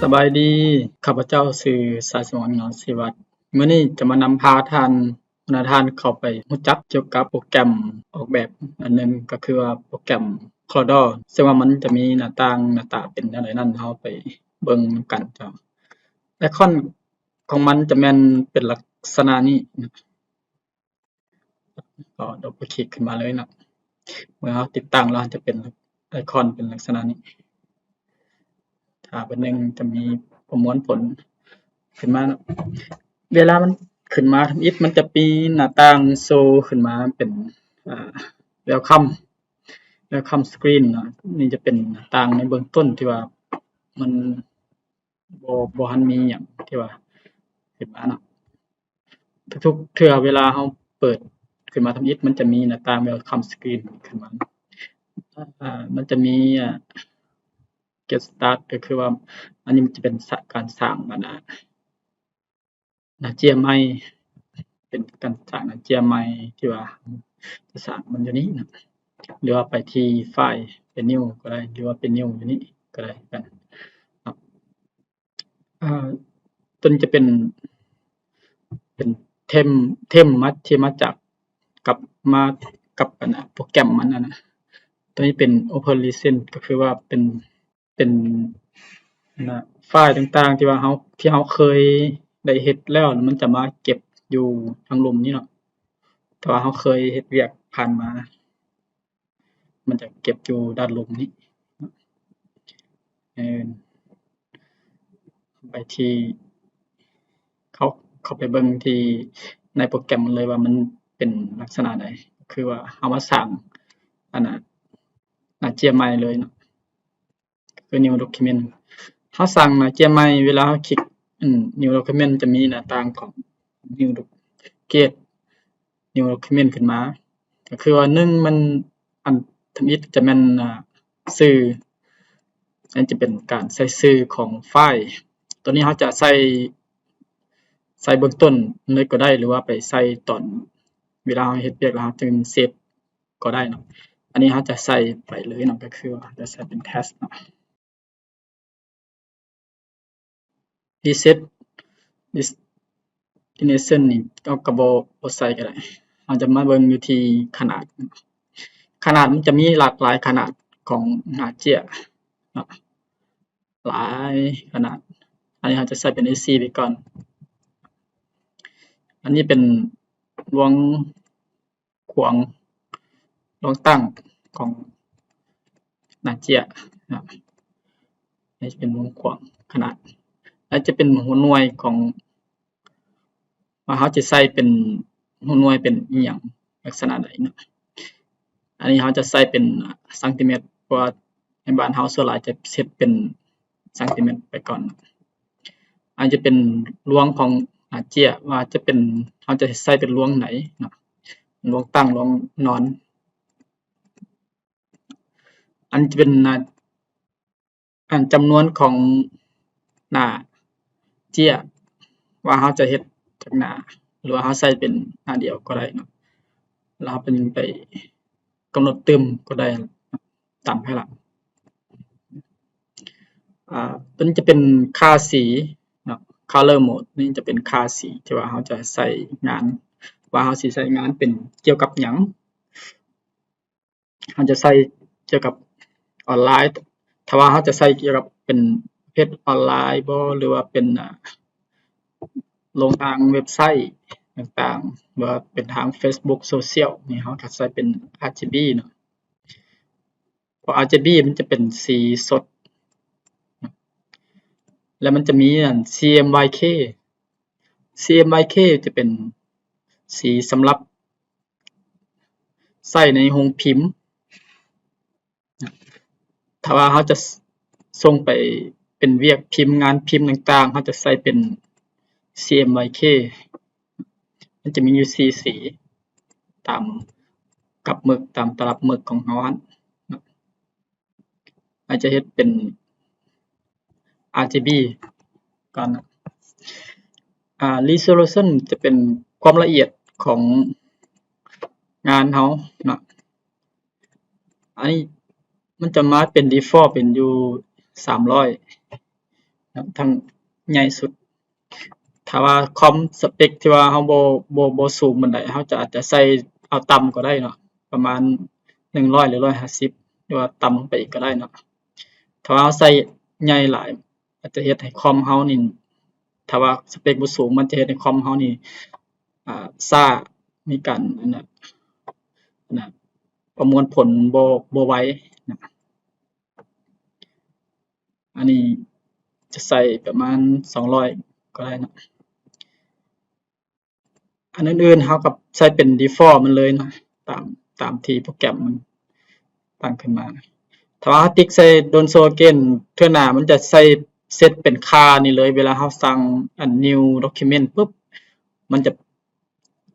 ສະບາຍດີ, ຂ້າພະເຈົ້າຊື່ ສາຍສະໝອນ ເຫງົາສີວັດ. ມື້ນີ້ຈະມານຳພາທ່ານ ນຳທ່ານເຂົ້າໄປຮູ້ຈັກກ່ຽວກັບໂປຣແກຣມອອກແບບອັນໜຶ່ງ, ກໍຄືວ່າໂປຣແກຣມ Corel Draw ເຊິ່ງວ່າມັນຈະມີໜ້າຕ່າງ ໜ້າຕາເປັນແນວໃດນັ້ນ, ເຮົາໄປເບິ່ງນຳກັນເຈົ້າ. ໄອຄອນຂອງມັນຈະແມ່ນເປັນລັກສະນະນີ້ນະ. ກໍດັບເບິນຄລິກຂຶ້ນມາເລີຍເນາະ. ເມື່ອເຮົາຕິດຕັ້ງແລ້ວ ຈະເປັນໄອຄອນເປັນລັກສະນະນີ້. ຖ້າເປັນໜຶ່ງຈະມີປະມວນຜົນຂຶ້ນມາເນາະ. ເວລາມັນຂຶ້ນມາທຳອິດ ມັນຈະມີໜ້າຕ່າງໂຊຂຶ້ນມາເປັນ ອ່າ Welcome Welcome Screen ເນາະ. ນີ້ຈະເປັນໜ້າຕ່າງໃນເບື້ອງຕົ້ນທີ່ວ່າມັນ ບໍ່ ບໍ່ທັນມີຫຍັງທີ່ວ່າຂຶ້ນມາເນາະ. ທຸກໆເທື່ອເວລາເຮົາເປີດຂຶ້ນມາທຳອິດ ມັນຈະມີໜ້າຕ່າງ Welcome Screen ຂຶ້ນມາ. ອາ ມັນຈະມີ ອາ Get Start ກໍຄືວ່າ ອັນນີ້ມັນຈະເປັນ ສະ ການສ້າງ ອັນນະ ໜ້າເຈ້ຍໃໝ່, ເປັນການສ້າງໜ້າເຈ້ຍໃໝ່ທີ່ວ່າຈະສ້າງມັນຢູ່ນີ້ນະ ຫຼືວ່າໄປທີ່ File ເປັນ New ກໍໄດ້ ຫຼືວ່າເປັນ New ຢູ່ນີ້ກໍໄດ້ຄືກັນເນາະ. ອາ ຕົວນີ້ຈະເປັນ ເປັນເທມ ເທມມາ ທີ່ມາຈາກ ກັບ ມາກັບ ອັນນະ ໂປຣແກຣມມັນຫັ້ນນະ. ຕົວນີ້ເປັນ Open License ກໍຄືວ່າເປັນ ເປັນ ອັນນະ ໄຟລ໌ຕ່າງໆທີ່ວ່າເຮົາ ທີ່ເຮົາເຄີຍໄດ້ເຮັດແລ້ວ ມັນຈະມາເກັບຢູ່ທາງລຸ່ມນີ້ເນາະ. ຖ້າວ່າເຮົາເຄີຍເຮັດວຽກຜ່ານມາ ມັນຈະເກັບຢູ່ດ້ານລຸ່ມນີ້. ເອີ ໄປທີ່ ເຂົ້າ ເຂົ້າໄປເບິ່ງທີ່ໃນໂປຣແກຣມມັນເລີຍວ່າມັນເປັນລັກສະນະໃດ. ຄືວ່າເຮົາມາສ້າງ ອັນນະ ໜ້າເຈ້ຍໃໝ່ເລີຍເນາະ. ຄື New Document ເຮົາສ້າງໜ້າເຈ້ຍໃໝ່ ເວລາເຮົາຄລິກ ອືມ New Document ຈະມີໜ້າຕ່າງຂອງ New Doc- Create New Document ຂຶ້ນມາ. ກໍຄືວ່າ ໜຶ່ງ ມັນ ອັນທຳອິດຈະແມ່ນ ອາ ຊື່ ອັນນີ້ຈະເປັນການໃສ່ຊື່ຂອງໄຟລ໌. ຕົວນີ້ເຮົາຈະໃສ່ ໃສ່ເບື້ອງຕົ້ນເລີຍກໍໄດ້ ຫຼືວ່າໄປໃສ່ຕອນເວລາເຮົາເຮັດວຽກແລ້ວເຮົາຈຶ່ງເຊບ ກໍໄດ້ເນາະ. ອັນນີ້ເຮົາຈະໃສ່ໄປເລີຍເນາະ ກໍຄືວ່າຈະໃສ່ເປັນ Test ເນາະ. Reset Destination ນີ້ເຮົາກໍບໍ່ ບໍ່ໃສ່ກໍໄດ້. ເຮົາຈະມາເບິ່ງຢູ່ທີ່ຂະໜາດ. ຂະໜາດມັນຈະມີຫຼາກຫຼາຍຂະໜາດຂອງໜ້າເຈ້ຍເນາະ ຫຼາຍຂະໜາດ. ອັນນີ້ເຮົາຈະໃສ່ເປັນ A ສີ່ໄປກ່ອນ. ອັນນີ້ເປັນລວງ ຂວາງ ລວງຕັ້ງຂອງໜ້າເຈ້ຍເນາະ. ນີ້ຈະເປັນວງຂວາງຂະໜາດ ແລະ ຈະເປັນຫົວໜ່ວຍຂອງ ວ່າເຮົາຈະໃສ່ເປັນຫົວໜ່ວຍເປັນອີ່ຫຍັງລັກສະນະໃດເນາະ. ອັນນີ້ເຮົາຈະໃສ່ເປັນຊັງຕີແມັດ ເພາະວ່າໃນບ້ານເຮົາສ່ວນຫຼາຍຈະເຮັດເປັນຊັງຕີແມັດໄປກ່ອນ. ອັນນີ້ຈະເປັນລວງຂອງໜ້າເຈ້ຍ ວ່າຈະເປັນ ເຮົາຈະໃສ່ເປັນລວງໃດເນາະ ລວງຕັ້ງ ລວງນອນ. ອັນນີ້ຈະເປັນໜ້າ ອັນຈຳນວນຂອງໜ້າເຈ້ຍ ວ່າເຮົາຈະເຮັດຈັກໜ້າ ຫຼືວ່າເຮົາໃສ່ເປັນໜ້າດຽວກໍໄດ້ເນາະ ແລ້ວເຮົາໄປ ໄປກຳນົດຕື່ມກໍໄດ້ຕາມພາຍຫຼັງ. ອາ ຕົວນີ້ຈະເປັນຄ່າສີເນາະ Color Mode ນີ້ຈະເປັນຄ່າສີທີ່ວ່າເຮົາຈະໃຊ້ງານ ວ່າເຮົາຊິໃຊ້ງານເປັນກ່ຽວກັບຫຍັງ. ເຮົາຈະໃສ່ກ່ຽວກັບອອນລາຍ ຖ້າວ່າເຮົາຈະໃສ່ກ່ຽວກັບເປັນເພຈອອນລາຍບໍ ຫຼືວ່າເປັນ ອາ ລົງທາງເວັບໄຊຕ່າງໆ ຫຼືວ່າເປັນທາງ Facebook Social ນີ້ ເຮົາກໍໃສ່ເປັນ RGB ເນາະ. ເພາະ RGB ມັນຈະເປັນສີສົດ ແລ້ວມັນຈະມີອັນ CMYK CMYK ຈະເປັນສີສຳລັບໃຊ້ໃນໂຮງພິມ. ຖ້າວ່າເຮົາຈະ ສ- ສົ່ງໄປເປັນວຽກພິມ ງານພິມຕ່າງໆ ເຮົາຈະໃຊ້ເປັນ CMYK ມັນຈະມີຢູ່ສີ່ສີ ຕາມກັບເໝິກ ຕາມຕະລັບເໝິກຂອງເຮົາຫັ້ນ. ອາດຈະເຮັດເປັນ RGB ກ່ອນນະ. ອາ Resolution ຈະເປັນຄວາມລະອຽດຂອງງານເຮົາເນາະ. ອັນນີ້ມັນຈະມາເປັນ default ເປັນຢູ່ສາມຮ້ອຍ ທັງໃຫຍ່ສຸດ. ຖ້າວ່າຄອມສະເປັກທີ່ວ່າເຮົາບໍ່ ບໍ່ ບໍ່ສູງປານໃດ ເຮົາຈະ ອາດຈະໃສ່ເອົາຕ່ຳກໍໄດ້ເນາະ ປະມານໜຶ່ງຮ້ອຍ ຫຼື ຮ້ອຍຫ້າສິບ ຫຼືວ່າຕ່ຳລົງໄປອີກກໍໄດ້ເນາະ. ຖ້າວ່າເຮົາໃສ່ໃຫຍ່ຫຼາຍ ອາດຈະເຮັດໃຫ້ຄອມເຮົານີ້ ຖ້າວ່າສະເປັກບໍ່ສູງ ມັນຈະເຮັດໃຫ້ຄອມເຮົານີ້ ອ່າ ຊ້າ ມີການ ອັນນະ ອັນນະ ປະມວນຜົນບໍ່ ບໍ່ໄວນະ. ອັນນີ້ຈະໃສ່ປະມານສອງຮ້ອຍກໍໄດ້ເນາະ. ອັນອື່ນໆ ເຮົາກໍໃສ່ເປັນ default ມັນເລີຍເນາະ ຕາມ ຕາມທີ່ໂປຣແກຣມມັນຕັ້ງຂຶ້ນມາ. ຖ້າວ່າເຮົາຕິກໃສ່ Don't Show Again ເທື່ອໜ້າມັນຈະໃສ່ ເຊັດເປັນຄ່ານີ້ເລີຍ. ເວລາເຮົາສ້າງອັນ new document ປຶບ ມັນຈະ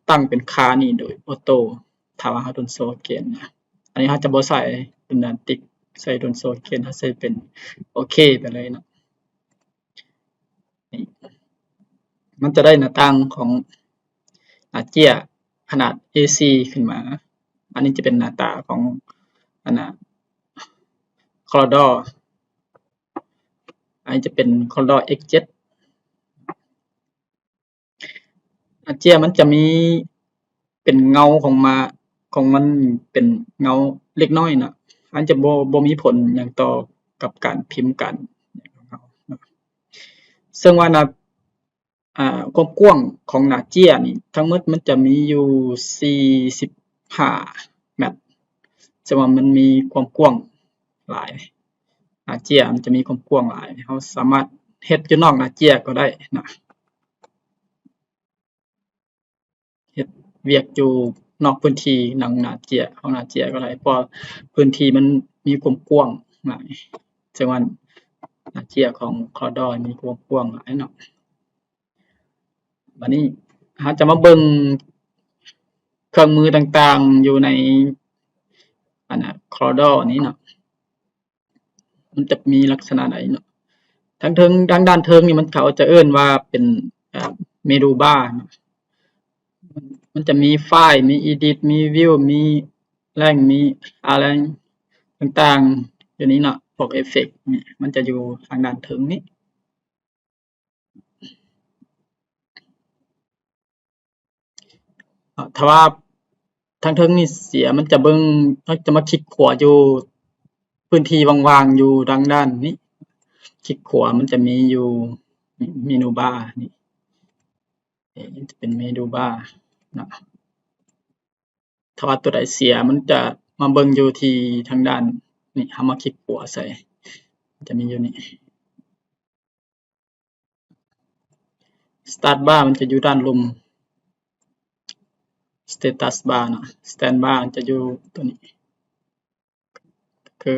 ຕັ້ງເປັນຄ່ານີ້ໂດຍ auto ຖ້າວ່າເຮົາ Don't Show Again ນະ. ອັນນີ້ເຮົາຈະບໍ່ໃສ່ ຕົວນັ້ນ ຕິກໃສ່ Don't Show Again ເຮົາໃສ່ເປັນ ໂອເຄ ໄປເລີຍເນາະ. ນີ້ ມັນຈະໄດ້ໜ້າຕ່າງຂອງໜ້າເຈ້ຍຂະໜາດ ເອສີ່ ຂຶ້ນມາ. ອັນນີ້ຈະເປັນໜ້າຕາຂອງ ອັນນະ Corel Draw. ອັນນີ້ຈະເປັນ Corel Draw ເອັກເຈັດ. ໜ້າເຈ້ຍມັນຈະມີເປັນເງົາຂອງມາ ຂອງມັນເປັນເງົາເລັກນ້ອຍນະ. ມັນຈະບໍ່ ບໍ່ມີຜົນຫຍັງຕໍ່ກັບການພິມການ ເຊິ່ງວ່າໜ້າ ອ່າ ຄວາມກວ້າງຂອງໜ້າເຈ້ຍນີ້ ທັງໝົດມັນຈະມີຢູ່ສີ່ສິບຫ້າແມັດ ເຊິ່ງວ່າມັນມີຄວາມກວ້າງຫຼາຍ. ໜ້າເຈ້ຍມັນຈະມີຄວາມກວ້າງຫຼາຍ ເຮົາສາມາດເຮັດຢູ່ນອກໜ້າເຈ້ຍກໍໄດ້ນະ. ເຮັດວຽກຢູ່ນອກພື້ນທີ່ໜ້າເຈ້ຍ ຂອງໜ້າເຈ້ຍກໍໄດ້ ເພາະວ່າພື້ນທີ່ມັນມີຄວາມກວ້າງຫຼາຍ ເຊິ່ງວ່າໜ້າເຈ້ຍຂອງ Corel Draw ມີຄວາມກວ້າງຫຼາຍເນາະ. ບັດນີ້ເຮົາຈະມາເບິ່ງເຄື່ອງມືຕ່າງໆ ຢູ່ໃນ ອັນນະ Corel Draw ນີ້ເນາະ. ມັນຈະມີລັກສະນະໃດເນາະ? ທາງເທິງ ທາງດ້ານເທິງນີ້ ມັນ ເຂົາຈະເອີ້ນວ່າເປັນ ເອີ menu bar ເນາະ. ມັນຈະມີ File ມີ Edit ມີ View ມີ Rank ມີ Arrange ຕ່າງໆ ຢູ່ນີ້ເນາະ. ພວກ Effect ນີ້ ມັນຈະຢູ່ທາງດ້ານເທິງນີ້. ເນາະ ຖ້າວ່າທາງເທິງນີ້ເສຍ ມັນຈະເບິ່ງ ມັນຈະມາຄລິກຂວາຢູ່ພື້ນທີ່ວ່າງໆ ຢູ່ທາງດ້ານນີ້ ຄລິກຂວາ ມັນຈະມີຢູ່ menu bar ນີ້ ເອີ ຈະເປັນ menu bar ເນາະ. ຖ້າວ່າຕົວໃດເສຍ ມັນຈະມາເບິ່ງຢູ່ທີ່ທາງດ້ານນີ້ ເຮົາມາຄລິກຂວາໃສ່ ມັນຈະມີຢູ່ນີ້. Start bar ມັນຈະຢູ່ດ້ານລຸ່ມ Status bar ເນາະ. Stand bar ມັນຈະຢູ່ຕົວນີ້ ຄື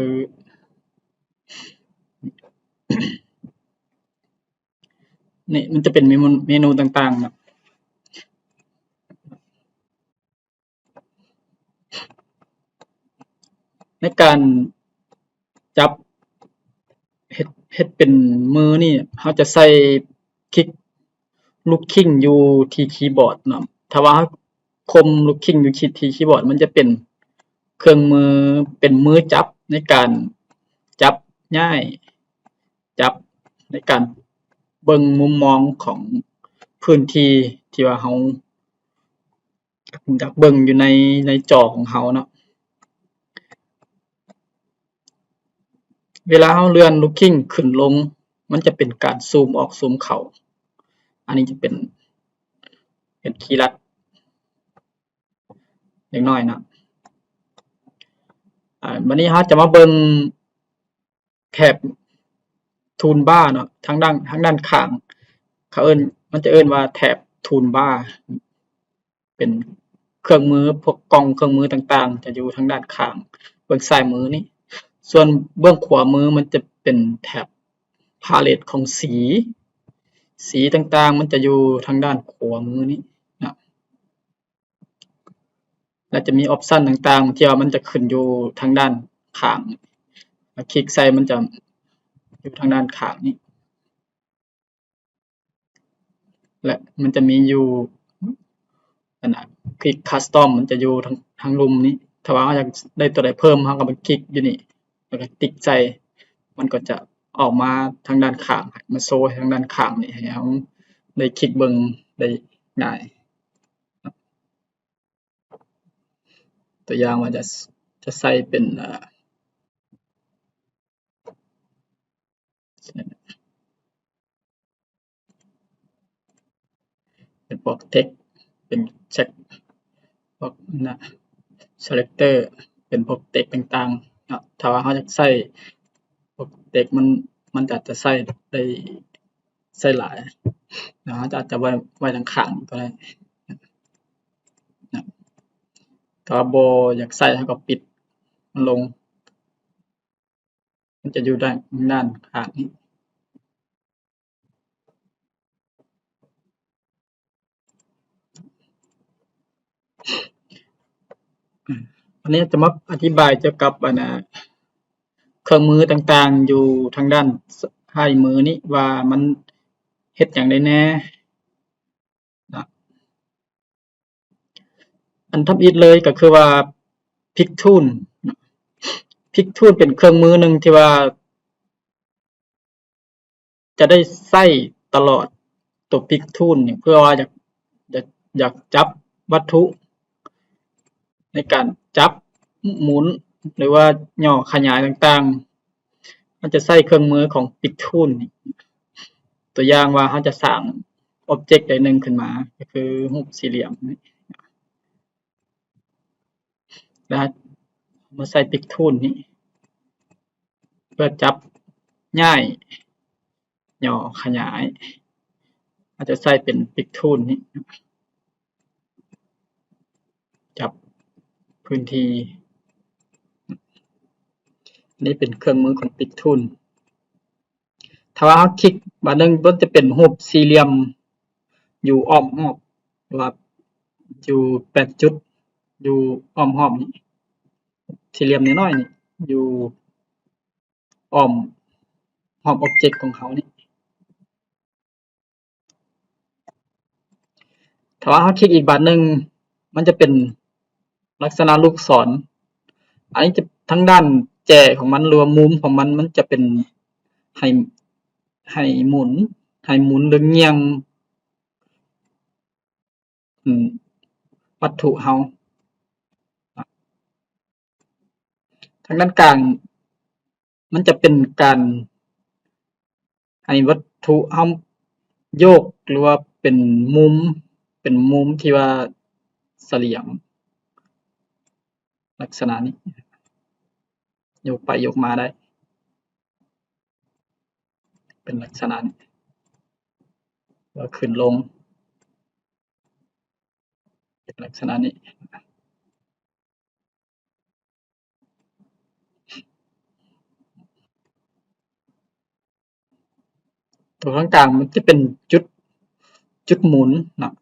ນີ້ ມັນຈະເປັນເມນູ ເມນູຕ່າງໆ ເນາະ. ໃນການຈັບ ເຮັດ ເຮັດເປັນມືນີ້ ເຮົາຈະໃສ່ຄລິກລູກຄິງຢູ່ທີ່ຄີບອດເນາະ. ຖ້າວ່າເຮົາຄົມລູກຄິງຢູ່ທີ່ຄີບອດ ມັນຈະເປັນເຄື່ອງມື ເປັນມືຈັບໃນການຈັບຍ້າຍ ຈັບໃນການເບິ່ງມຸມມອງຂອງພື້ນທີ່ທີ່ວ່າເຮົາ ຢາກເບິ່ງຢູ່ໃນ ໃນຈໍຂອງເຮົາເນາະ. ເວລາເຮົາເລື່ອນລູກຄິງຂຶ້ນລົງ ມັນຈະເປັນການຊູມອອກຊູມເຂົ້າ. ອັນນີ້ຈະເປັນ ເປັນຄີລັດເລັກນ້ອຍເນາະ. ອາ ບັດນີ້ເຮົາຈະມາເບິ່ງ ແຖບທູລບາເນາະ ທາງດ້ານ ທາງດ້ານຂ້າງ ເຂົາເອີ້ນ ມັນຈະເອີ້ນວ່າແຖບທູລບາ ເປັນເຄື່ອງມື ພວກກ່ອງເຄື່ອງມືຕ່າງໆ ຈະຢູ່ທາງດ້ານຂ້າງເບື້ອງຊ້າຍມືນີ້. ສ່ວນເບື້ອງຂວາມືມັນຈະເປັນແຖບພາເລັດຂອງສີ ສີຕ່າງໆ ມັນຈະຢູ່ທາງດ້ານຂວາມືນີ້ເນາະ. ແລະ ຈະມີອອບຊັນຕ່າງໆ ທີ່ວ່າມັນຈະຂຶ້ນຢູ່ທາງດ້ານຂ້າງ ແລະ ຄລິກໃສ່ມັນຈະຢູ່ທາງດ້ານຂ້າງນີ້ ແລະ ມັນຈະມີຢູ່ ອັນນະ ຄລິກຄັສຕອມ ມັນຈະຢູ່ທາງ ທາງລຸ່ມນີ້. ຖ້າວ່າເຮົາຢາກໄດ້ຕົວໃດເພີ່ມ ເຮົາກໍໄປຄລິກຢູ່ນີ້ ແລ້ວກໍຕິກໃສ່ ມັນກໍຈະ ອອກມາທາງດ້ານຂ້າງ, ມາໂຊໃຫ້ທາງດ້ານຂ້າງນີ້ ໃຫ້ເຮົາໄດ້ຄລິກເບິ່ງໄດ້ງ່າຍ. ຕົວຢ່າງວ່າຈະ ຈະໃສ່ເປັນ ເອີ ເປັນພວກເທັກ ເປັນເຊັກ ພວກນະ selector ເປັນພວກເທັກຕ່າງໆເນາະ. ຖ້າວ່າເຮົາຢາກໃຊ້ພວກເທັກ ມັນ ມັນອາດຈະໃຊ້ໄດ້ ໃຊ້ຫຼາຍເນາະ, ເຮົາອາດຈະໄວ້ ໄວ້ທາງຂ້າງກໍໄດ້ນະ. ຖ້າວ່າບໍ່ຢາກໃຊ້ ເຮົາກໍປິດມັນລົງ. ມັນຈະຢູ່ດ້ານ ດ້ານຂ້າງນີ້. ອັນນີ້ຈະມາອະທິບາຍກ່ຽວກັບ ອັນນ່າ ເຄື່ອງມືຕ່າງໆ ຢູ່ທາງດ້ານຊ້າຍມືນີ້ ວ່າມັນເຮັດຫຍັງໄດ້ແດ່. ນະ ອັນທຳອິດເລີຍກໍຄືວ່າ Pick Tool ນະ. Pick Tool ເປັນເຄື່ອງມືໜຶ່ງທີ່ວ່າຈະໄດ້ໃຊ້ຕະຫຼອດ. ຕົວ Pick Tool ນີ້ ເພື່ອວ່າຢາກ ຢາກ ຢາກຈັບວັດຖຸ ໃນການຈັບ ໝູນ ຫຼືວ່າຫຍໍ້ຂະຫຍາຍຕ່າງໆ ມັນຈະໃຊ້ເຄື່ອງມືຂອງ Pick Tool ນີ້. ຕົວຢ່າງວ່າເຮົາຈະສ້າງ object ໃດໜຶ່ງຂຶ້ນມາ ກໍຄືຮູບສີ່ຫຼ່ຽມນີ້ ແລ້ວມາໃສ່ Pick Tool ນີ້ ເພື່ອຈັບ ຍ້າຍ ຫຍໍ້ ຂະຫຍາຍ. ເຮົາຈະໃຊ້ເປັນ Pick Tool ນີ້ ຈັບພື້ນທີ່. ນີ້ເປັນເຄື່ອງມືຂອງ Pick Tool. ຖ້າວ່າເຮົາຄລິກບາດໜຶ່ງ ມັນຈະເປັນຮູບສີ່ຫຼ່ຽມຢູ່ອ້ອມຮອບ ຫຼືວ່າຢູ່ແປດຈຸດ ຢູ່ອ້ອມຮອບນີ້ ສີ່ຫຼ່ຽມນ້ອຍໆນີ້ ຢູ່ອ້ອມຮອບ object ຂອງເຮົານີ້. ຖ້າວ່າເຮົາຄລິກອີກບາດໜຶ່ງ ມັນຈະເປັນລັກສະນະລູກສອນ. ອັນນີ້ຈະ ທາງດ້ານແຈຂອງມັນ ຫຼືວ່າມຸມຂອງມັນ ມັນຈະເປັນໃຫ້ ໃຫ້ໝູນ ໃຫ້ໝູນ ຫຼື ຫຍ່ຽງ ອາ ວັດຖຸເຮົາ. ທາງດ້ານກາງ ມັນຈະເປັນການໃຫ້ວັດຖຸເຮົາໂຍກ ຫຼືວ່າເປັນມຸມ ເປັນມຸມທີ່ວ່າສາມຫຼ່ຽມ ລັກສະນະນີ້ ໂຍກໄປໂຍກມາໄດ້ ເປັນລັກສະນະນີ້ ແລ້ວຂຶ້ນລົງ ເປັນລັກສະນະນີ້. ຕົວທາງກາງມັນຈະເປັນຈຸດ ຈຸດໝູນເນາະ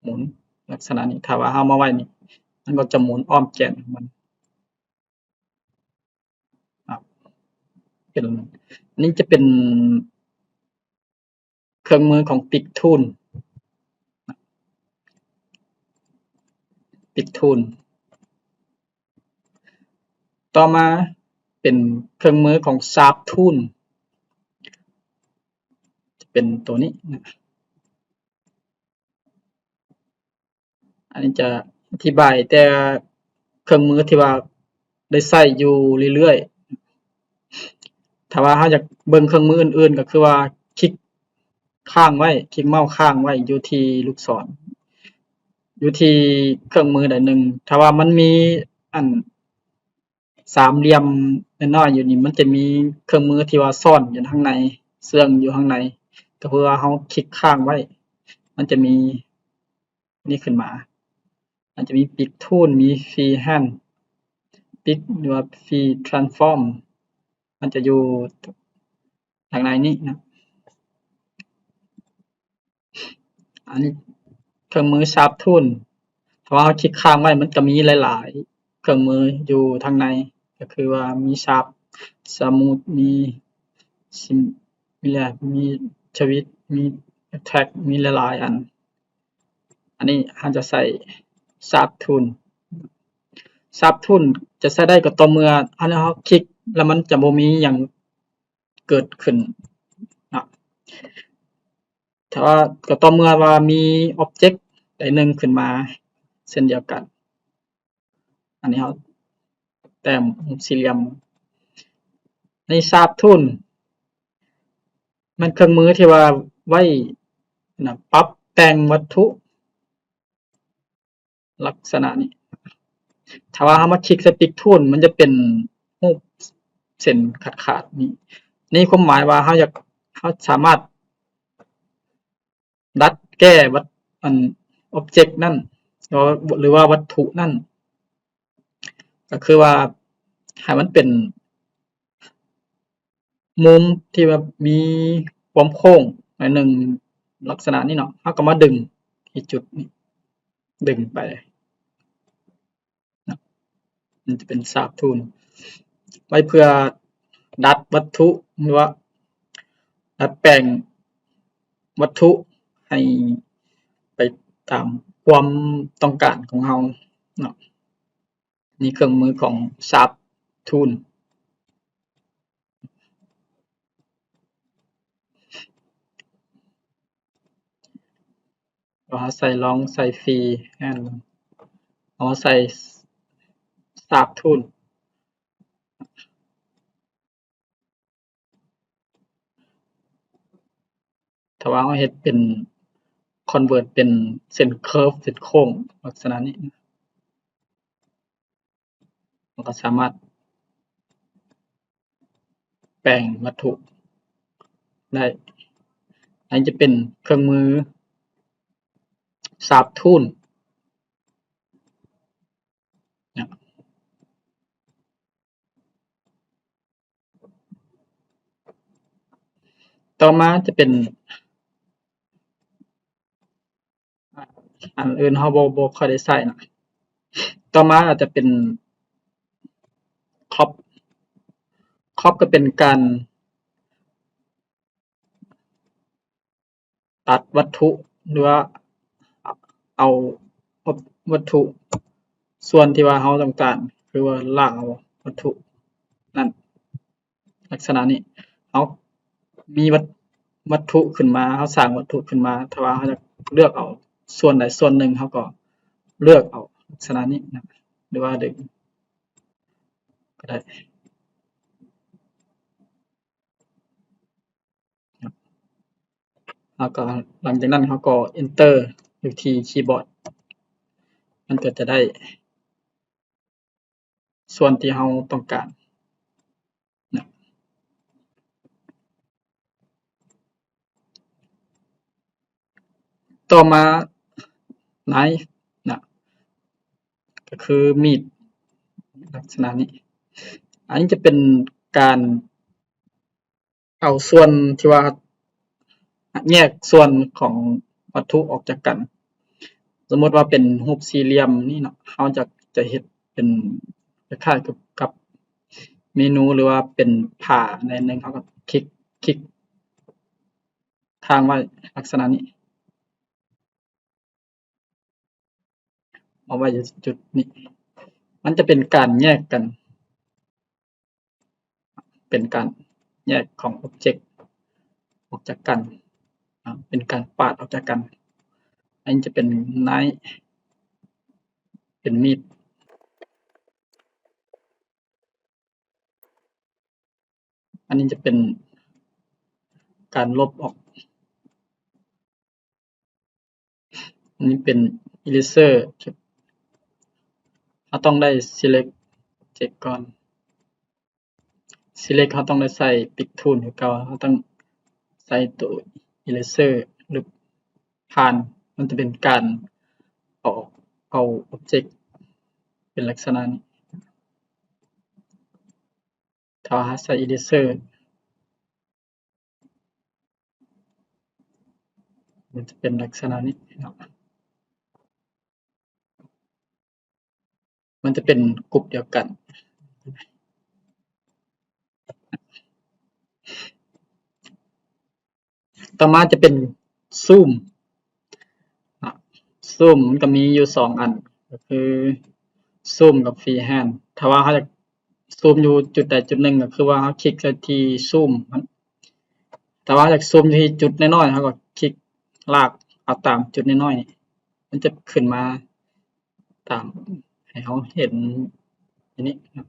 ໝູນລັກສະນະນີ້. ຖ້າວ່າເຮົາມາໄວ້ນີ້ ມັນກໍຈະໝູນອ້ອມແກນຂອງມັນ. ເປັນ ນີ້ຈະເປັນເຄື່ອງມືຂອງ Pick Tool, Pick Tool. ຕໍ່ມາເປັນເຄື່ອງມືຂອງ Sharp Tool, ຈະເປັນໂຕນີ້ນະ. ອັນນີ້ຈະອະທິບາຍແຕ່ເຄື່ອງມືທີ່ວ່າໄດ້ໃຊ້ຢູ່ເລື້ອຍໆ. ຖ້າວ່າເຮົາຢາກເບິ່ງເຄື່ອງມືອື່ນໆ ກໍຄືວ່າຄລິກຄ້າງໄວ້ ຄລິກເມົາຄ້າງໄວ້ຢູ່ທີ່ລູກສອນ ຢູ່ທີ່ເຄື່ອງມືໃດໜຶ່ງ. ຖ້າວ່າມັນມີອັນ ສາມຫຼ່ຽມນ້ອຍໆຢູ່ນີ້ ມັນຈະມີເຄື່ອງມືທີ່ວ່າຊ້ອນຢູ່ທາງໃນ ເຊື່ອງຢູ່ທາງໃນ ກໍຄືວ່າເຮົາຄລິກຄ້າງໄວ້ ມັນຈະມີນີ້ຂຶ້ນມາ. ມັນຈະມີ Pick Tool, ມີ Freehand Pick ຫຼືວ່າ Free Transform, ມັນຈະຢູ່ທາງໃນນີ້ນະ. ອັນນີ້ເຄື່ອງມື Sharp Tool, ຖ້າວ່າເຮົາຄລິກຄ້າງໄວ້ ມັນຈະມີຫຼາຍໆເຄື່ອງມືຢູ່ທາງໃນ ກໍຄືວ່າມີ Sharp, Smooth, ມີ Similar, ມີ Tweak, ມີ Attack, ມີຫຼາຍໆອັນ. ອັນນີ້ເຮົາຈະໃຊ້ Sharp Tool. Sharp Tool ຈະໃຊ້ໄດ້ກໍຕໍ່ເມື່ອ ອັນ ເຮົາຄລິກແລ້ວມັນຈະບໍ່ມີຫຍັງ ເກີດຂຶ້ນເນາະ. ຖ້າວ່າ ກໍຕໍ່ເມື່ອວ່າມີ object ໃດໜຶ່ງຂຶ້ນມາເຊັ່ນດຽວກັນ. ອັນນີ້ເຮົາແຕ້ມຮູບສີ່ຫຼ່ຽມ. ໃນ Sharp Tool ແມ່ນເຄື່ອງມືທີ່ວ່າໄວ້ນະ ປັບແຕ່ງວັດຖຸ ລັກສະນະນີ້. ຖ້າວ່າເຮົາມາຄລິກໃສ່ Pick Tool ມັນຈະເປັນຮູບເສັ້ນຂາດໆນີ້. ນີ້ຄວາມໝາຍວ່າເຮົາຢາກ ເຮົາສາມາດດັດແກ້ວັດ ອັນ object ນັ້ນ ຫຼືວ່າວັດຖຸນັ້ນ ກໍຄືວ່າໃຫ້ມັນເປັນ ມຸມທີ່ວ່າມີຄວາມໂຄ້ງໜ້ອຍໜຶ່ງ ລັກສະນະນີ້ເນາະ, ເຮົາກໍມາດຶງທີ່ຈຸດນີ້ ດຶງໄປເນາະ. ມັນຈະເປັນ Sharp Tool ໄວ້ເພື່ອດັດວັດຖຸ ຫຼືວ່າດັດແປງວັດຖຸໃຫ້ໄປຕາມຄວາມຕ້ອງການຂອງເຮົາເນາະ. ນີ້ເຄື່ອງມືຂອງ Sharp Tool. ເຮົາໃສ່ ລອງໃສ່ Freehand ເຮົາໃສ່ Sharp Tool. ຖ້າວ່າເຮົາເຮັດເປັນ convert ເປັນເສັ້ນ curve ເສັ້ນໂຄ້ງລັກສະນະນີ້ ເຮົາກໍສາມາດແປງວັດຖຸໄດ້. ອັນນີ້ຈະເປັນເຄື່ອງມື Sharp Tool ນະ. ຕໍ່ມາຈະເປັນ ອັນອື່ນເຮົາບໍ່ ບໍ່ຄ່ອຍໄດ້ໃຊ້ນະ. ຕໍ່ມາອາດຈະເປັນ Crop. Crop ກໍເປັນການ ຕັດວັດຖຸ ຫຼືວ່າເອົາວັດຖຸສ່ວນທີ່ວ່າເຮົາຕ້ອງການ ຫຼືວ່າລ້າງເອົາວັດຖຸນັ້ນ ລັກສະນະນີ້. ເຮົາມີວັດ ວັດຖຸຂຶ້ນມາ ເຮົາສ້າງວັດຖຸຂຶ້ນມາ ຖ້າວ່າເຮົາຢາກເລືອກເອົາສ່ວນໃດສ່ວນໜຶ່ງ ເຮົາກໍເລືອກເອົາລັກສະນະນີ້ນະ ຫຼືວ່າດຶງກໍໄດ້. ເຮົາກໍ ຫຼັງຈາກນັ້ນເຮົາກໍ Enter ຢູ່ທີ່ຄີບອດ ມັນກໍຈະໄດ້ສ່ວນທີ່ເຮົາຕ້ອງການນະ. ຕໍ່ມາ Knife ນະ ກໍຄືມີດ ລັກສະນະນີ້. ອັນນີ້ຈະເປັນການ ເອົາສ່ວນທີ່ວ່າແຍກສ່ວນຂອງວັດຖຸອອກຈາກກັນ. ສົມມຸດວ່າເປັນຮູບສີ່ຫຼ່ຽມນີ້ເນາະ, ເຮົາຈະ ຈະເຮັດເປັນຄ້າຍໆກັບ ກັບເມນູ ຫຼືວ່າເປັນຜ້າແນວໜຶ່ງ, ເຮົາກໍຄລິກ ຄລິກທາງໄວ້ລັກສະນະນີ້. ເອົາໄວ້ຢູ່ຈຸດນີ້ ມັນຈະເປັນການແຍກກັນ ເປັນການແຍກຂອງ object ອອກຈາກກັນ ເປັນການປາດອອກຈາກກັນ. ອັນນີ້ຈະເປັນ Knife ເປັນມີດ. ອັນນີ້ຈະເປັນການລົບອອກ. ອັນນີ້ເປັນ Eraser ເຮົາຕ້ອງໄດ້ Select Object ກ່ອນ. Select ເຮົາຕ້ອງໄດ້ໃຊ້ Pick Tool ຄືເກົ່າ, ເຮົາຕ້ອງໃຊ້ໂຕ Eraser ຫຼືຜ່ານ, ມັນຈະເປັນການເອົາ ເອົາ Object ເປັນລັກສະນະນີ້. ຖ້າເຮົາໃຊ້ Eraser ມັນຈະເປັນລັກສະນະນີ້ເນາະ, ມັນຈະເປັນກຸ່ມດຽວກັນ. ຕໍ່ມາຈະເປັນ Zoom ເນາະ. Zoom ມັນກໍມີຢູ່ສອງອັນ ກໍຄື Zoom ກັບ Freehand. ຖ້າວ່າເຮົາຢາກ Zoom ຢູ່ຈຸດໃດຈຸດໜຶ່ງ ກໍຄືວ່າເຮົາຄລິກໃສ່ທີ່ Zoom ມັນ ຖ້າວ່າຢາກຊູມທີ່ຈຸດນ້ອຍໆ ເຮົາກໍຄລິກລາກເອົາຕາມຈຸດນ້ອຍໆນີ້ ມັນຈະຂຶ້ນມາຕາມໃຫ້ເຮົາເຫັນຢູ່ນີ້ເນາະ.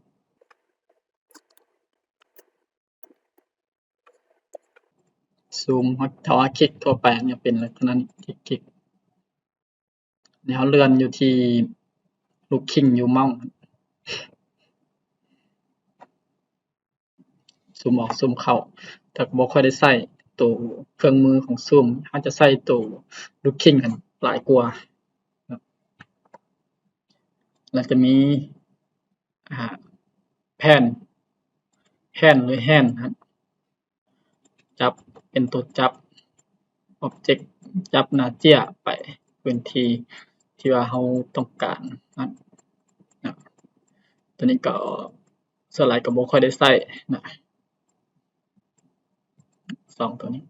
ຊູມ ເຮົາ ຖ້າວ່າຄລິກທົ່ວໄປ ມັນຈະເປັນລັກສະນະນີ້ ຄລິກໆ ແລ້ວເຮົາເລື່ອນຢູ່ທີ່ລູກຄີງຢູ່ເມົາສ໌ ຊູມອອກຊູມເຂົ້າ. ຖ້າບໍ່ຄ່ອຍໄດ້ໃຊ້ໂຕເຄື່ອງມືຂອງຊູມ ເຮົາຈະໃຊ້ໂຕລູກຄີງຫັ້ນຫຼາຍກວ່າ. ແລ້ວຈະມີ ອ່າ ແພນ ແພນ ຫຼື ແຮນຫັ້ນ ຈັບ ເປັນຕົວຈັບ ອອບເຈັກ ຈັບໜ້າເຈ້ຍໄປພື້ນທີ່ທີ່ວ່າເຮົາຕ້ອງການນັ້ນນະ. ຕົວນີ້ກໍສ່ວນຫຼາຍກໍບໍ່ຄ່ອຍໄດ້ໃຊ້ນະ ສອງຕົວນີ້.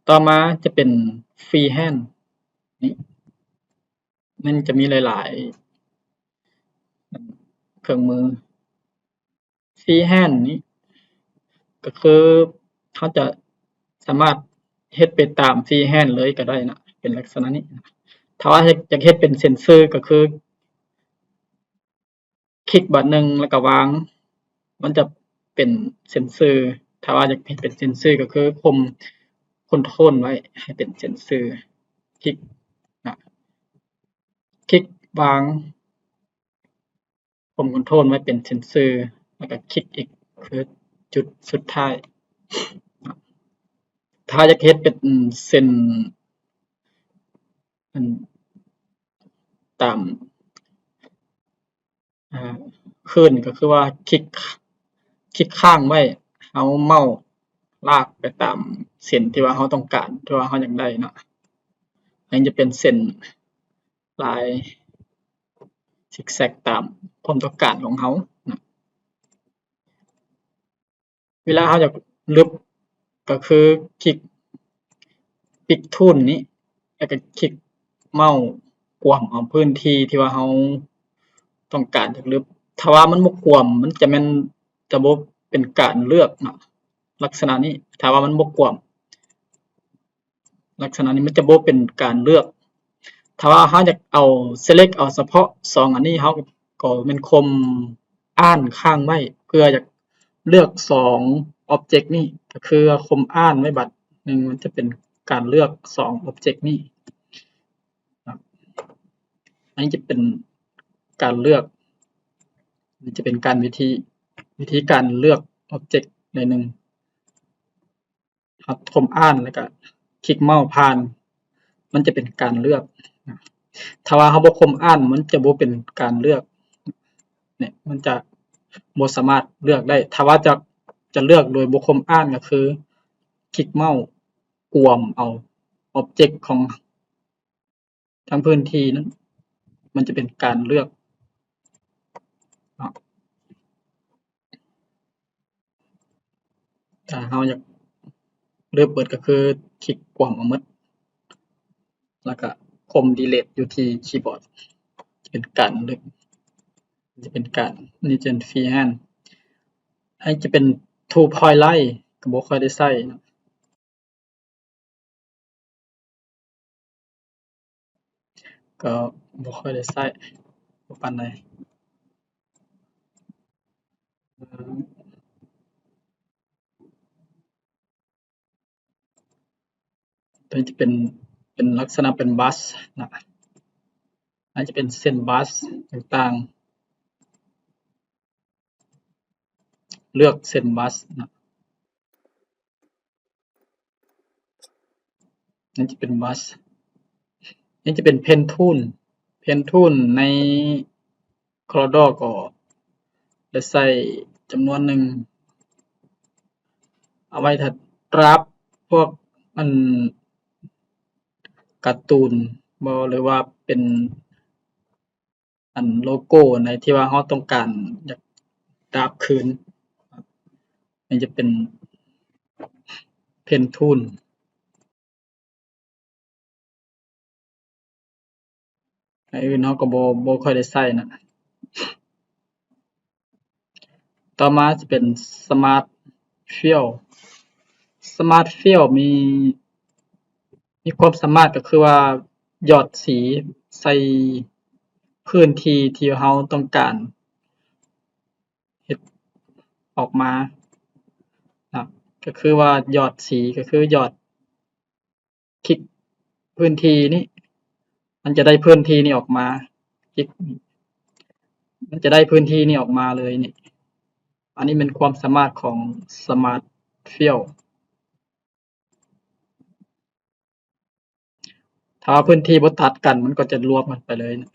ຕໍ່ມາຈະເປັນຟຣີແຮນນີ້ ມັນຈະມີຫຼາຍໆເຄື່ອງມື. ຟຣີແຮນນີ້ກໍຄືເຮົາຈະສາມາດເຮັດໄປຕາມຟຣີແຮນເລີຍກໍໄດ້ນະ ເປັນລັກສະນະນີ້. ຖ້າວ່າຢາກ ຢາກເຮັດເປັນເສັ້ນຊື່ກໍຄື ຄລິກບາດໜຶ່ງແລ້ວກໍວາງ ມັນຈະເປັນເສັ້ນຊື່. ຖ້າວ່າຢາກເຮັດເປັນເສັ້ນຊື່ກໍຄືຂົ່ມຄອນໂທຣນໄວ້ໃຫ້ເປັນເສັ້ນຊື່ ຄລິກນະ ຄລິກວາງ ຂົ່ມຄອນໂທຣນໄວ້ເປັນເສັ້ນຊື່ ແລ້ວກໍຄລິກອີກຄືຈຸດສຸດທ້າຍ. ຖ້າຢາກເຮັດເປັນເສັ້ນ ອັນ ຕາມ ອ່າ ຄືນ ກໍຄືວ່າຄລິກ ຄລິກຄ້າງໄວ້ ເຮົາເມົາສ໌ລາກໄປຕາມເສັ້ນທີ່ວ່າເຮົາຕ້ອງການ ທີ່ວ່າເຮົາຢາກໄດ້ເນາະ. ອັນນີ້ຈະເປັນເສັ້ນລາຍຊິກແຊັກຕາມຄວາມຕ້ອງການຂອງເຮົານະ. ເວລາເຮົາຢາກລຶບ ກໍຄືຄລິກປິກທູນນີ້ ແລ້ວກໍຄລິກເມົາສ໌ກວມເອົາພື້ນທີ່ທີ່ວ່າເຮົາຕ້ອງການຢາກລຶບ. ຖ້າວ່າມັນບໍ່ກວມ ມັນຈະແມ່ນ ຈະບໍ່ເປັນການເລືອກເນາະ ລັກສະນະນີ້. ຖ້າວ່າມັນບໍ່ກວມ ລັກສະນະນີ້ມັນຈະບໍ່ເປັນການເລືອກ. ຖ້າວ່າເຮົາຢາກເອົາ select ເອົາສະເພາະສອງອັນນີ້ ເຮົາກໍແມ່ນຂົ່ມ Alt ຄ້າງໄວ້ ເພື່ອຢາກເລືອກສອງ object ນີ້ ກໍຄືຂົ່ມ Alt ໄວ້ບາດໜຶ່ງ ມັນຈະເປັນການເລືອກສອງ object ນີ້. ອັນນີ້ຈະເປັນການເລືອກ ຈະເປັນການວິທີ ວິທີການເລືອກ object ໃນໜຶ່ງ ເຮົາຂົ່ມ Alt ແລ້ວກໍຄລິກເມົາສ໌ຜ່ານ ມັນຈະເປັນການເລືອກ. ຖ້າວ່າເຮົາບໍ່ຂົ່ມ Alt ມັນຈະບໍ່ເປັນການເລືອກ ເນຍ ມັນຈະບໍ່ສາມາດເລືອກໄດ້. ຖ້າວ່າຈະ ຈະເລືອກໂດຍບໍ່ຂົ່ມ Alt ກໍຄືຄລິກເມົາສ໌ກວມເອົາ object ຂອງ ທັງພື້ນທີ່ນັ້ນ ມັນຈະເປັນການເລືອກເນາະ. ຖ້າເຮົາຢາກລຶບເບິດ ກໍຄືຄລິກກວມເອົາໝົດ ແລ້ວກໍຂົ່ມ Delete ຢູ່ທີ່ຄີບອດ ຈະເປັນການລຶບ ຈະເປັນການ ນີ້ຈະເປັນ Freehand. ອັນນີ້ຈະເປັນ Two Point Light ກໍບໍ່ຄ່ອຍໄດ້ໃຊ້ເນາະ. ກໍບໍ່ຄ່ອຍໄດ້ໃຊ້ ບໍ່ປານໃດ. ຕົວນີ້ຈະເປັນ ເປັນລັກສະນະເປັນ brush ນະ ອາດຈະເປັນເສັ້ນ brush ຕ່າງໆ ເລືອກເສັ້ນ brush ນະ. ນີ້ຈະເປັນ brush ນີ້ຈະເປັນ pen tool. Pen tool ໃນ Corel Draw ກໍໄດ້ໃຊ້ຈຳນວນໜຶ່ງ ເອົາໄວ້ຖ້າດຣາຟພວກອັນກາຕູນບໍ ຫຼືວ່າເປັນ ອັນໂລໂກ້ໃນທີ່ວ່າເຮົາຕ້ອງການຢາກດາບຄືນ ນີ້ຈະເປັນ Pen Tool. ອັນອື່ນເຮົາກໍບໍ່ ບໍ່ຄ່ອຍໄດ້ໃຊ້ນະ. ຕໍ່ມາຈະເປັນ Smart Fill. Smart Fill ມີ ມີຄວາມສາມາດກໍຄືວ່າ ຢອດສີໃສ່ພື້ນທີ່ທີ່ເຮົາຕ້ອງການເຮັດອອກມານະ ກໍຄືວ່າຢອດສີ ກໍຄືຢອດ ຄລິກພື້ນທີ່ນີ້ ມັນຈະໄດ້ພື້ນທີ່ນີ້ອອກມາ ຄລິກ ມັນຈະໄດ້ພື້ນທີ່ນີ້ອອກມາເລີຍນີ້. ອັນນີ້ແມ່ນຄວາມສາມາດຂອງ Smart Fill. ຖ້າວ່າພື້ນທີ່ບໍ່ຕັດກັນ ມັນກໍຈະລວມກັນໄປເລີຍນະ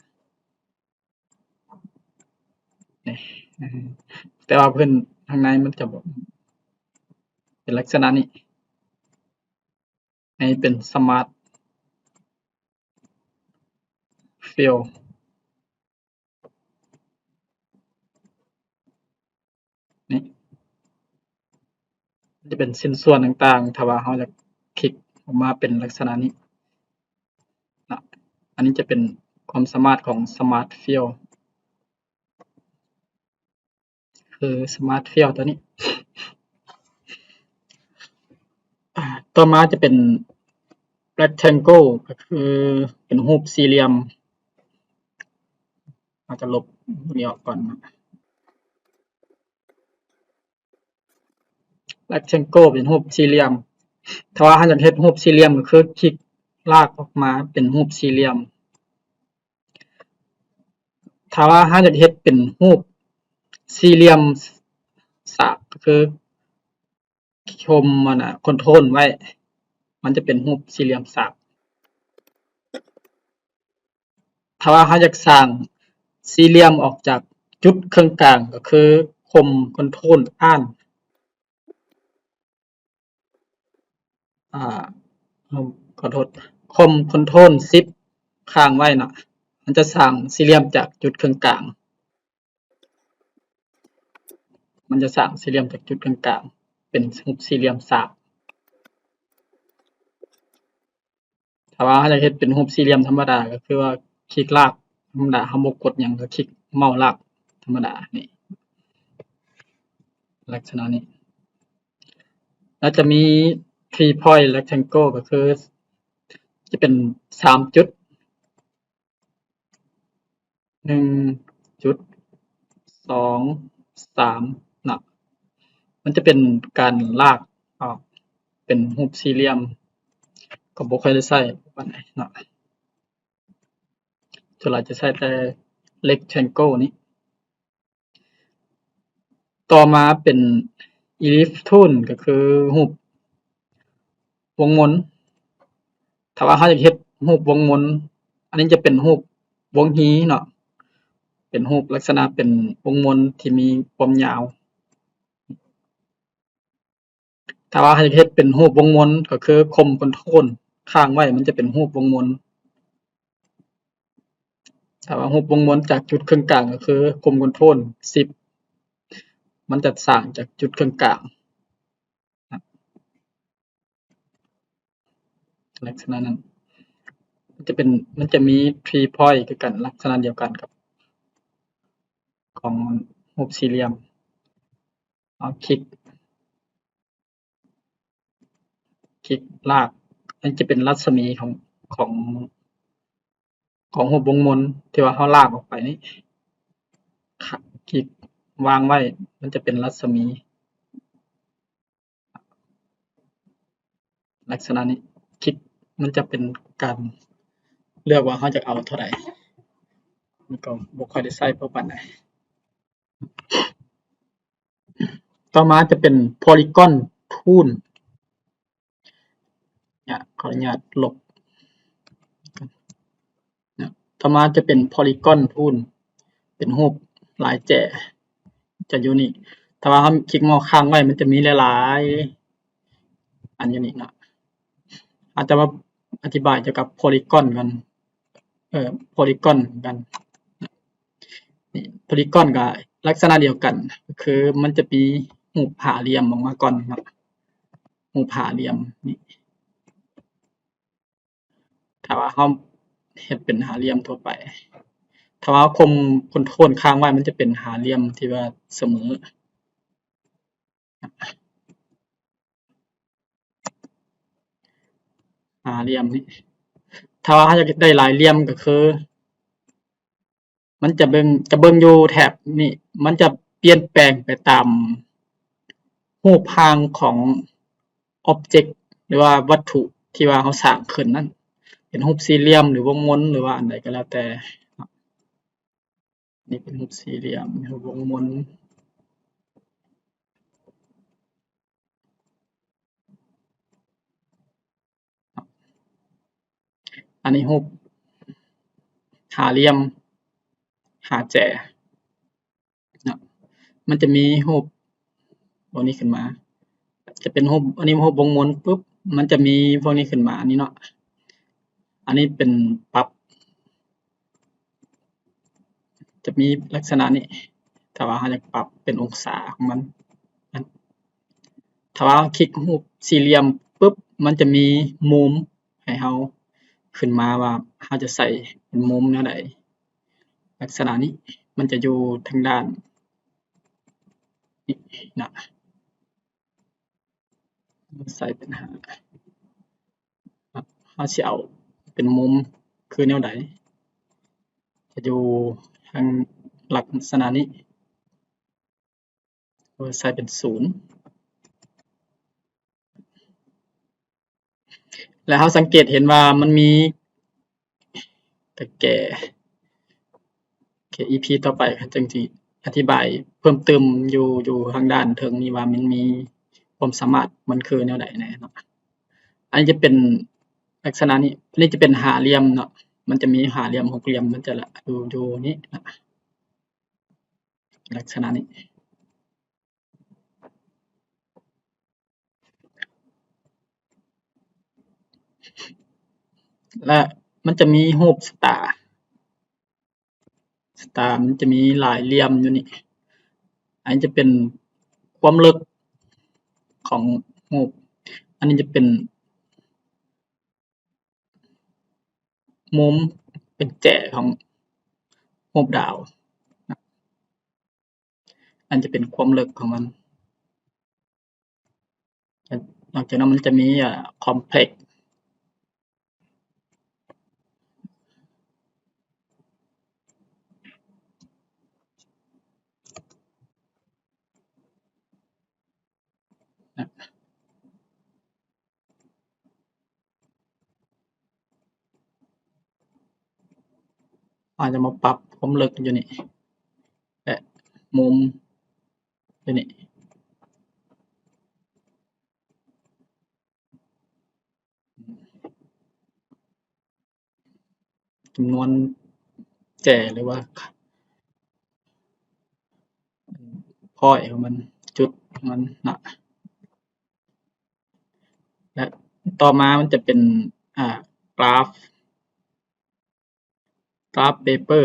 ນີ້ ແຕ່ວ່າພື້ນຂ້າງໃນມັນຈະບໍ່ເປັນລັກສະນະນີ້. ໃຫ້ເປັນ Smart Fill ນີ້ ຈະເປັນຊິ້ນສ່ວນຕ່າງໆ ຖ້າວ່າເຮົາຢາກຄລິກອອກມາເປັນລັກສະນະນີ້ນະ. ອັນນີ້ຈະເປັນຄວາມສາມາດຂອງ Smart Fill. ຄື Smart Fill ຕົວນີ້. ອາ ຕໍ່ມາຈະເປັນ Rectangle ກໍຄືເປັນຮູບສີ່ຫຼ່ຽມ. ເຮົາຈະລົບນີ້ອອກກ່ອນນະ. Rectangle ເປັນຮູບສີ່ຫຼ່ຽມ. ຖ້າວ່າເຮົາຢາກເຮັດຮູບສີ່ຫຼ່ຽມ ກໍຄືຄລິກລາກອອກມາເປັນຮູບສີ່ຫຼ່ຽມ. ຖ້າວ່າເຮົາຢາກເຮັດເປັນຮູບສີ່ຫຼ່ຽມສາກ ກໍຄືຄົມອັນນະ Ctrl ໄວ້ ມັນຈະເປັນຮູບສີ່ຫຼ່ຽມສາກ. ຖ້າວ່າເຮົາຢາກສ້າງສີ່ຫຼ່ຽມອອກຈາກຈຸດເຄິ່ງກາງ ກໍຄືຄົມ Ctrl ອ່ານ ອາ ຂໍໂທດ ຄົມ Ctrl Shift ຄ້າງໄວ້ເນາະ ມັນຈະສ້າງສີ່ຫຼ່ຽມຈາກຈຸດເຄິ່ງກາງ. ມັນຈະສ້າງສີ່ຫຼ່ຽມຈາກຈຸດເຄິ່ງກາງ ເປັນຮູບສີ່ຫຼ່ຽມສາກ. ຖ້າວ່າເຮົາຢາກເຮັດເປັນຮູບສີ່ຫຼ່ຽມທຳມະດາ ກໍຄືວ່າຄລິກລາກທຳມະດາ ເຮົາບໍ່ກົດຫຍັງ ກໍຄລິກເມົາລາກທຳມະດານີ້ ລັກສະນະນີ້. ແລ້ວຈະມີ Three Point Rectangle ກໍຄືຈະເປັນສາມຈຸດ ໜຶ່ງຈຸດ ສອງ ສາມ ເນາະ ມັນຈະເປັນການລາກອອກເປັນຮູບສີ່ຫຼ່ຽມ ກໍບໍ່ຄ່ອຍໄດ້ໃຊ້ປານໃດເນາະ. ສ່ວນຫຼາຍຈະໃຊ້ແຕ່ Rectangle ນີ້. ຕໍ່ມາເປັນ Ellipse Tool ກໍຄືຮູບວົງມົນ. ຖ້າວ່າເຮົາຢາກເຮັດຮູບວົງມົນ ອັນນີ້ຈະເປັນຮູບວົງຮີເນາະ ເປັນຮູບລັກສະນະເປັນວົງມົນທີ່ມີຄວາມຍາວ. ຖ້າວ່າເຮົາຢາກເຮັດເປັນຮູບວົງມົນ ກໍຄືຄົມ Ctrl ຄ້າງໄວ້ ມັນຈະເປັນຮູບວົງມົນ. ຖ້າວ່າຮູບວົງມົນຈາກຈຸດເຄິ່ງກາງ ກໍຄືຄົມ Ctrl Shift ມັນຈະສ້າງຈາກຈຸດເຄິ່ງກາງ ລັກສະນະນັ້ນ. ມັນຈະເປັນ ມັນຈະມີ Three Point ຄືກັນ ລັກສະນະດຽວກັນກັບຂອງຮູບສີ່ຫຼ່ຽມ. ເຮົາຄລິກ ຄລິກລາກ ມັນຈະເປັນລັດສະໝີຂອງ ຂອງ ຂອງຮູບວົງມົນທີ່ວ່າເຮົາລາກອອກໄປນີ້ ຄ- ຄລິກວາງໄວ້ ມັນຈະເປັນລັດສະໝີ ລັກສະນະນີ້ ຄລິກ ມັນຈະເປັນການເລືອກວ່າເຮົາຢາກເອົາເທົ່າໃດ. ມັນກໍບໍ່ຄ່ອຍໄດ້ໃຊ້ພໍປານໃດ. ຕໍ່ມາຈະເປັນ Polygon Tool ເນຍ ຂໍອະນຸຍາດລົບ. ຕໍ່ມາຈະເປັນ Polygon Tool ເປັນຮູບລາຍແຈ ຈະຢູ່ນີ້. ຖ້າວ່າເຮົາຄລິກເມົາຄ້າງໄວ້ ມັນຈະມີຫຼາຍໆ ອັນຢູ່ນີ້ເນາະ. ອາດຈະມາອະທິບາຍກ່ຽວກັບ Polygon ກ່ອນ. ເອີ Polygon ກັນ. ນີ້ Polygon ກໍລັກສະນະດຽວກັນ ກໍຄືມັນຈະມີຮູບຫາຫຼ່ຽມອອກມາກ່ອນເນາະ ຮູບຫາຫຼ່ຽມນີ້. ຖ້າວ່າເຮົາເຮັດເປັນຫາຫຼ່ຽມທົ່ວໄປ ຖ້າວ່າເຮົາຄົມ Ctrl ຄ້າງໄວ້ ມັນຈະເປັນຫາຫຼ່ຽມທີ່ວ່າສະເໝີ. າຫຼ່ຽມນີ້. ຖ້າວ່າເຮົາຢາກໄດ້ຫຼາຍຫຼ່ຽມກໍຄື ມັນຈະເບິ່ງ ຈະເບິ່ງຢູ່ແຖບນີ້ ມັນຈະປ່ຽນແປງໄປຕາມຮູບຮ່າງຂອງ object ຫຼືວ່າວັດຖຸທີ່ວ່າເຮົາສ້າງຂຶ້ນນັ້ນ ເປັນຮູບສີ່ຫຼ່ຽມ ຫຼືວົງມົນ ຫຼືວ່າອັນໃດກໍແລ້ວແຕ່. ນີ້ເປັນຮູບສີ່ຫຼ່ຽມ ຮູບວົງມົນ. ອັນນີ້ຮູບຫ້າຫຼ່ຽມ ຫ້າແຈເນາະ. ມັນຈະມີຮູບພວກນີ້ຂຶ້ນມາ ຈະເປັນຮູບ ອັນນີ້ຮູບວົງມົນປຶບ ມັນຈະມີພວກນີ້ຂຶ້ນມານີ້ເນາະ. ອັນນີ້ເປັນປັບ ຈະມີລັກສະນະນີ້ ຖ້າວ່າເຮົາຢາກປັບເປັນອົງສາຂອງມັນ. ຖ້າວ່າເຮົາຄລິກຮູບສີ່ຫຼ່ຽມປຶບ ມັນຈະມີມຸມໃຫ້ເຮົາຂຶ້ນມາວ່າເຮົາຈະໃສ່ເປັນມຸມແນວໃດ. ລັກສະນະນີ້ ມັນຈະຢູ່ທາງດ້ານນີ້ນະ. ໃສ່ເປັນຫ້າ ເຮົາຊິເອົາເປັນມຸມຄືແນວໃດ ຈະຢູ່ທາງລັກສະນະນີ້ ໃສ່ເປັນສູນ ແລະ ເຮົາສັງເກດເຫັນວ່າມັນມີ ຕະແກ ໂອເຄ ອີພີຕໍ່ໄປເຮົາຈຶ່ງຊິອະທິບາຍເພີ່ມຕື່ມຢູ່ ຢູ່ທາງດ້ານເທິງນີ້ວ່າມັນມີຄວາມສາມາດມັນຄືແນວໃດແດ່ເນາະ. ອັນນີ້ຈະເປັນລັກສະນະນີ້ ອັນນີ້ຈະເປັນຫ້າຫຼ່ຽມເນາະ ມັນຈະມີຫ້າຫຼ່ຽມ ຫົກຫຼ່ຽມ ມັນຈະລະ ຢູ່ ຢູ່ນີ້ນະ ລັກສະນະນີ້. ແລະ ມັນຈະມີຮູບສະຕາ ສະຕາມັນຈະມີຫຼາຍຫຼ່ຽມຢູ່ນີ້. ອັນນີ້ຈະເປັນຄວາມເລິກຂອງຮູບ ອັນນີ້ຈະເປັນມຸມ ເປັນແຈຂອງຮູບດາວ. ອັນຈະເປັນຄວາມເລິກຂອງມັນ. ນອກຈາກນັ້ນມັນຈະມີ ອາ ຄອມເພລັກ ເຮົາຈະມາປັບຄວາມເລິກຢູ່ນີ້ ແລະ ມຸມຢູ່ນີ້ ຈຳນວນແຈ ຫຼືວ່າ ພອຍຂອງມັນ ຈຸດຂອງມັນນະ. ແລະ ຕໍ່ມາມັນຈະເປັນ ອາ ກຣາຟ ກຣາຟເປເປີ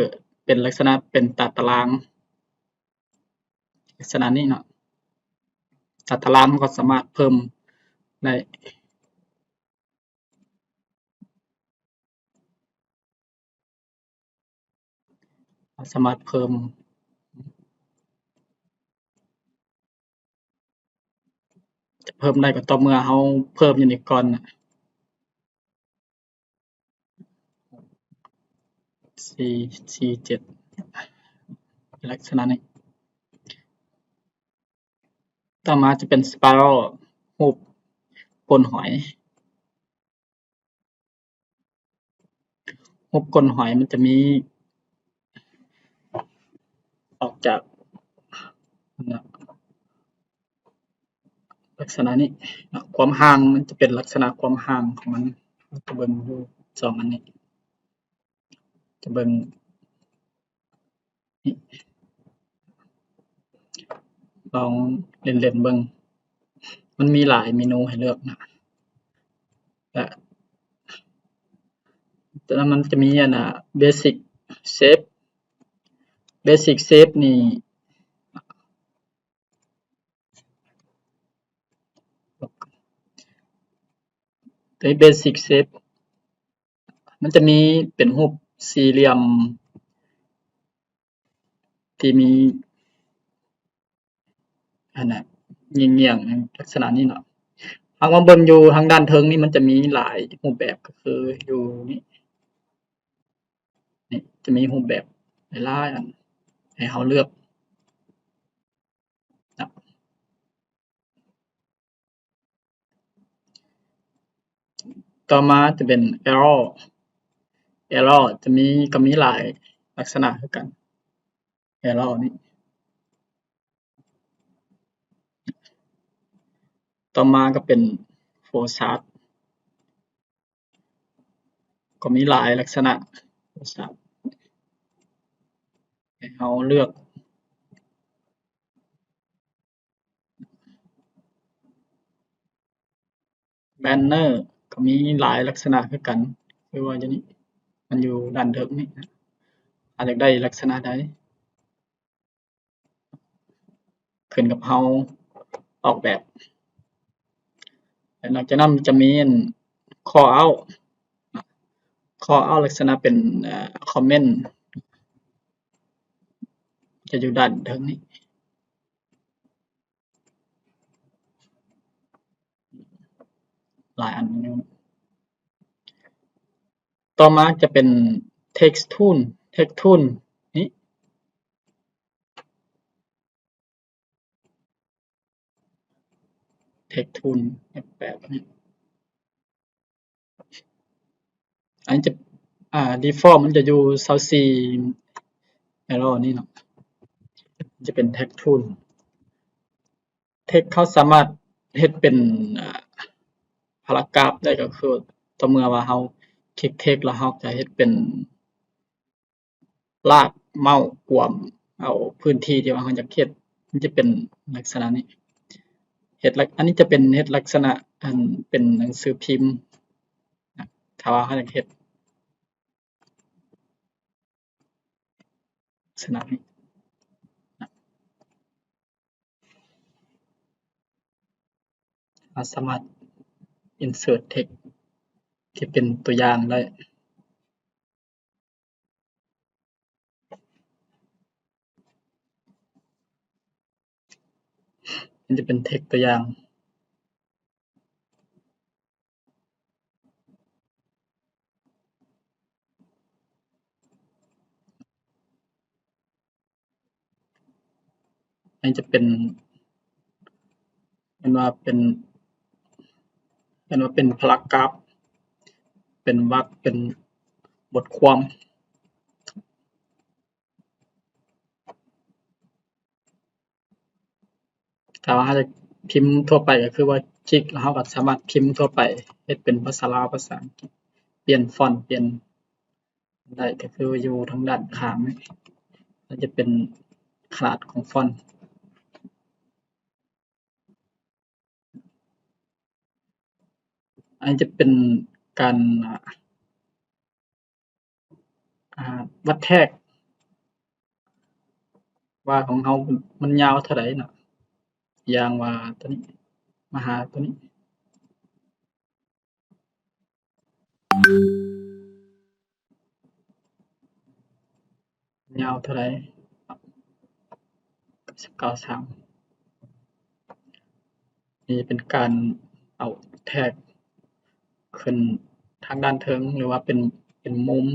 ເປັນລັກສະນະເປັນຕາຕະລາງ ລັກສະນະນີ້ເນາະ. ຕາຕະລາງເຮົາກໍສາມາດເພີ່ມໄດ້ ເຮົາສາມາດເພີ່ມ ຈະເພີ່ມໄດ້ກໍຕໍ່ເມື່ອເຮົາເພີ່ມຢູ່ນີ້ກ່ອນນະ ສີ່ ສີ່ ເຈັດ ລັກສະນະນີ້. ຕໍ່ມາຈະເປັນສະປາໂຣ ຮູບກົ້ນຫອຍ. ຮູບກົ້ນຫອຍມັນຈະມີ ອອກຈາກ ລັກສະນະນີ້ເນາະ ຄວາມຫ່າງ ມັນຈະເປັນລັກສະນະຄວາມຫ່າງຂອງມັນ. ເຮົາຈະເບິ່ງຢູ່ສອງອັນນີ້ ຈະເບິ່ງ ລອງຫຼິ້ນໆເບິ່ງ ມັນມີຫຼາຍເມນູໃຫ້ເລືອກນະ. ແລະ ແຕ່ລະມັນຈະມີອັນນ່າ ເບຊິກເຊບ ເບຊິກເຊບນີ້ ໂຕເບຊິກເຊບ ມັນຈະມີເປັນຮູບສີ່ຫຼ່ຽມ ທີ່ມີ ອັນນ່າ ຫງ່ຽງໆ ລັກສະນະນີ້ເນາະ. ເຮົ ຫາກມາເບິ່ງຢູ່ທາງດ້ານເທິງນີ້ ມັນຈະມີຫຼາຍຮູບແບບ ກໍຄືຢູ່ນີ້ ນີ້ຈະມີຮູບແບບຫຼາຍໆອັນໃຫ້ເຮົາເລືອກນະ. ຕໍ່ມາຈະເປັນ arrow arrow ຈະມີ ກໍມີຫຼາຍລັກສະນະຄືກັນ arrow ນີ້. ຕໍ່ມາກໍເປັນ flowchart ກໍມີຫຼາຍລັກສະນະ flowchart ໃຫ້ເຮົາເລືອກ. Banner ກໍມີຫຼາຍລັກສະນະຄືກັນ ຄືວ່າຢູ່ນີ້ ມັນຢູ່ດ້ານເທິງນີ້ ເຮົາຢາກໄດ້ລັກສະນະໃດ ຂຶ້ນກັບເຮົາອອກແບບ. ແລະ ນອກຈາກນັ້ນຈະມີອັນ callout callout ລັກສະນະເປັນ ເອີ ຄອມເມັນ ຈະຢູ່ດ້ານເທິງນີ້. ຫຼາຍອັນຢູ່. ຕໍ່ມາຈະເປັນ text tool text tool ນີ້ text tool ແບບນີ້. ອັນນີ້ຈະ ອ່າ default ມັນຈະຢູ່ຊາວສີ່ arrow ນີ້ເນາະ ຈະເປັນ text tool. text ເຮົາສາມາດເຮັດເປັນ ອ່າ paragraph ໄດ້ ກໍຄືຕໍ່ເມື່ອວ່າເຮົາຄລິກ text ແລ້ວເຮົາຈະເຮັດເປັນ ລາກເມົາສ໌ກວມເອົາພື້ນທີ່ທີ່ວ່າເຮົາຢາກເຮັດ ມັນຈະເປັນລັກສະນະນີ້ ເຮັດລັກ ອັນນີ້ຈະເປັນເຮັດລັກສະນະອັນເປັນໜັງສືພິມນະ ຖ້າວ່າເຮົາຢາກເຮັດລັກສະນະນີ້ນະ ເຮົາສາມາດ insert text ທີ່ເປັນຕົວຢ່າງໄດ້. ມັນຈະເປັນ text ຕົວຢ່າງ ອັນນີ້ຈະເປັນ ເຫັນວ່າເປັນ ເຫັນວ່າເປັນ paragraph ເປັນວັກ ເປັນບົດຄວາມ. ຖ້າວ່າເຮົາຈະພິມທົ່ວໄປ ກໍຄືວ່າຄລິກແລ້ວເຮົາກໍສາມາດພິມທົ່ວໄປ ເຮັດເປັນພາສາລາວ ພາສາອັງກິດ ປ່ຽນຟອນ ປ່ຽນໄດ້ ກໍຄືຢູ່ທາງດ້ານຂ້າງນີ້ ມັນຈະເປັນຂະໜາດຂອງຟອນ. ອັນນີ້ຈະເປັນການ ອາ ວັດແທກວ່າຂອງເຮົາມັນຍາວເທົ່າໃດເນາະ ຢ່າງວ່າຕົວນີ້ ມາຫາຕົວນີ້ ຍາວເທົ່າໃດ ເກົ້າສິບເກົ້າ ສາມ. ນີ້ເປັນການເອົາແທັກຂຶ້ນທາງດ້ານເທິງ ຫຼືວ່າເປັນ ເປັນມຸມ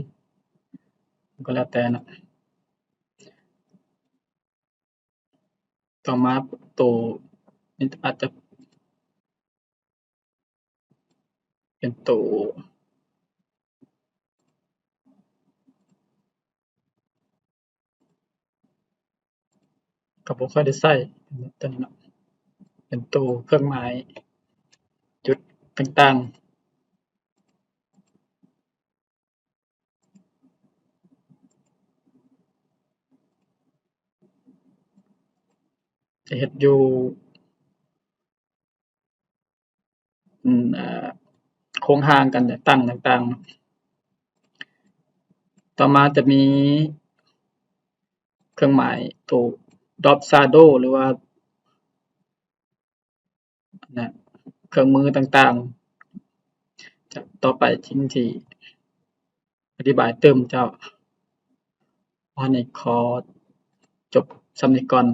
ກໍແລ້ວແຕ່ເນາະ. ຕໍ່ມາໂຕນີ້ອາດຈະເປັນໂຕ ກໍບໍ່ຄ່ອຍໄດ້ໃຊ້ຕົວນີ້ເນາະ ເປັນໂຕເຄື່ອງໝາຍຈຸດຕ່າງໆ. ຈະເຮັດຢູ່ ອາ ໂຄງຮ່າງການຈັດຕັ້ງຕ່າງໆ. ຕໍ່ມາຈະມີເຄື່ອງໝາຍໂຕ drop shadow ຫຼືວ່າ ນະ ເຄື່ອງມືຕ່າງໆ. ຈະ ຕໍ່ໄປຈຶ່ງຊິອະທິບາຍຕື່ມເຈົ້າ. ວັນນີ້ຂໍຈົບສ່ຳນີ້ກ່ອນ.